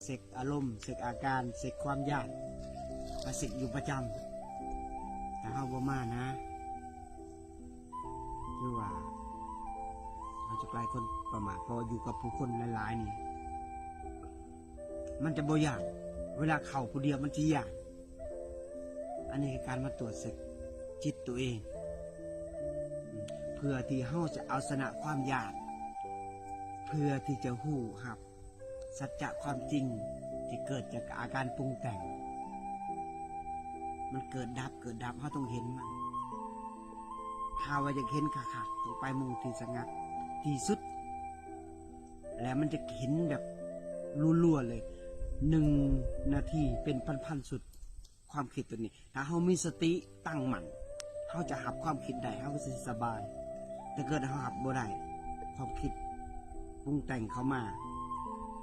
ເຊັກອາລົມ ເຊັກອາການ ເຊັກຄວາມຢາກ ກະເຊັກຢູ່ປະຈຳ. ຖ້າເຮົາບໍ່ມານະ ຄືວ່າເຮົາຈະກາຍຄົນປະໝາດ ເພາະວ່າຢູ່ກັບຜູ້ຄົນຫຼາຍໆນີ້ ມັນຈະບໍ່ຢາກ ເວລາເຂົ້າຜູ້ດຽວມັນຊິຢາກ. ອັນນີ້ຄືການມາຕວດເຊັກຈິດຕົວເອງ ເພື່ອທີ່ເຮົາຈະເອົາຊະນະຄວາມຢາກ ເພື່ອທີ່ຈະຮູ້ຮັບສັດຈະຄວາມຈິງທີ່ເກີດຈາກອາການປຸງແຕ່ງ. ມັນເກີດດັບ ເກີດດັບ ເຮົາຕ້ອງເຫັນມັນ. ຖ້າວ່າຢາກເຫັນຄັກໆ ຕ້ອງໄປໝ່ອງທີ່ສະຫງັບທີ່ສຸດ ແລ້ວມັນຈະເຫັນແບບລັວໆເລີຍ ໜຶ່ງນາທີເປັນພັນໆຊຸດ. ຄວາມຄິດຕົວນີ້ ຖ້າເຮົາມີສະຕິຕັ້ງໝັ້ນ ເຮົາຈະຮັບຄວາມຄິດໄດ້ ເຮົາກໍຊິສະບາຍ. ແຕ່ເກີດເຮົາຮັບບໍ່ໄດ້ ຄວາມຄິດປຸງແຕ່ງເຂົ້າມາ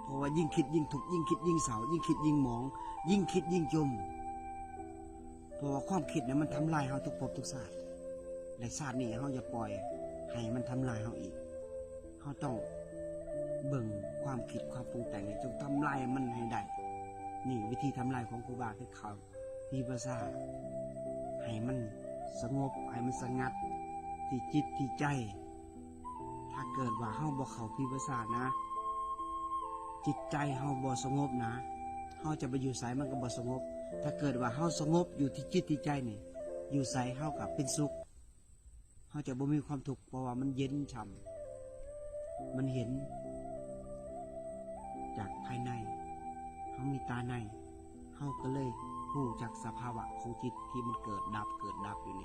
ເພາະວ່າຍິ່ງຄິດຍິ່ງທຸກ ຍິ່ງຄິດຍິ່ງເສົ້າ ຍິ່ງຄິດຍິ່ງໝອງ ຍິ່ງຄິດຍິ່ງຈົມ. ເພາະວ່າຄວາມຄິດນະ ມັນທຳລາຍເຮົາທຸກພົບທຸກຊາດ ແລະ ຊາດນີ້ເຮົາຢ່າປ່ອຍໃຫ້ມັນທຳລາຍເຮົາອີກ. ເຮົາຕ້ອງເບິ່ງຄວາມຄິດຄວາມປຸງແຕ່ງນີ້ ຈົ່ງທຳລາຍມັນໃຫ້ໄດ້. ນີ້ວິທີທຳລາຍຂອງຄູບາ ຄືເຂົ້າວິປັດສະນາ ໃຫ້ມັນສະຫງົບ ໃຫ້ມັນສະຫງັດທີ່ຈິດທີ່ໃຈ. ຖ້າເກີດວ່າເຮົາບໍ່ເຂົ້າວິປັດສະນານະ ຈິດໃຈເຮົາບໍ່ສະຫງົບນະ ເຮົາຈະໄປຢູ່ໃສມັນກໍບໍ່ສະຫງົບ. ຖ້າເກີດວ່າເຮົາສະຫງົບຢູ່ທີ່ຈິດທີ່ໃຈນີ້ ຢູ່ໃສເຮົາກໍເປັນສຸກ. ເຮົາຈະບໍ່ມີຄວາມທຸກ ເພາະວ່າມັນເຢັນຊ່ຳ ມັນເຫັນຈາກພາຍໃນ. ເຮົາມີຕາໃນ ເຮົາກໍເລີຍຮູ້ຈັກສະພາວະຂອງຈິດທີ່ມັນເກີດດັບ ເກີດດັບຢູ່ນີ້.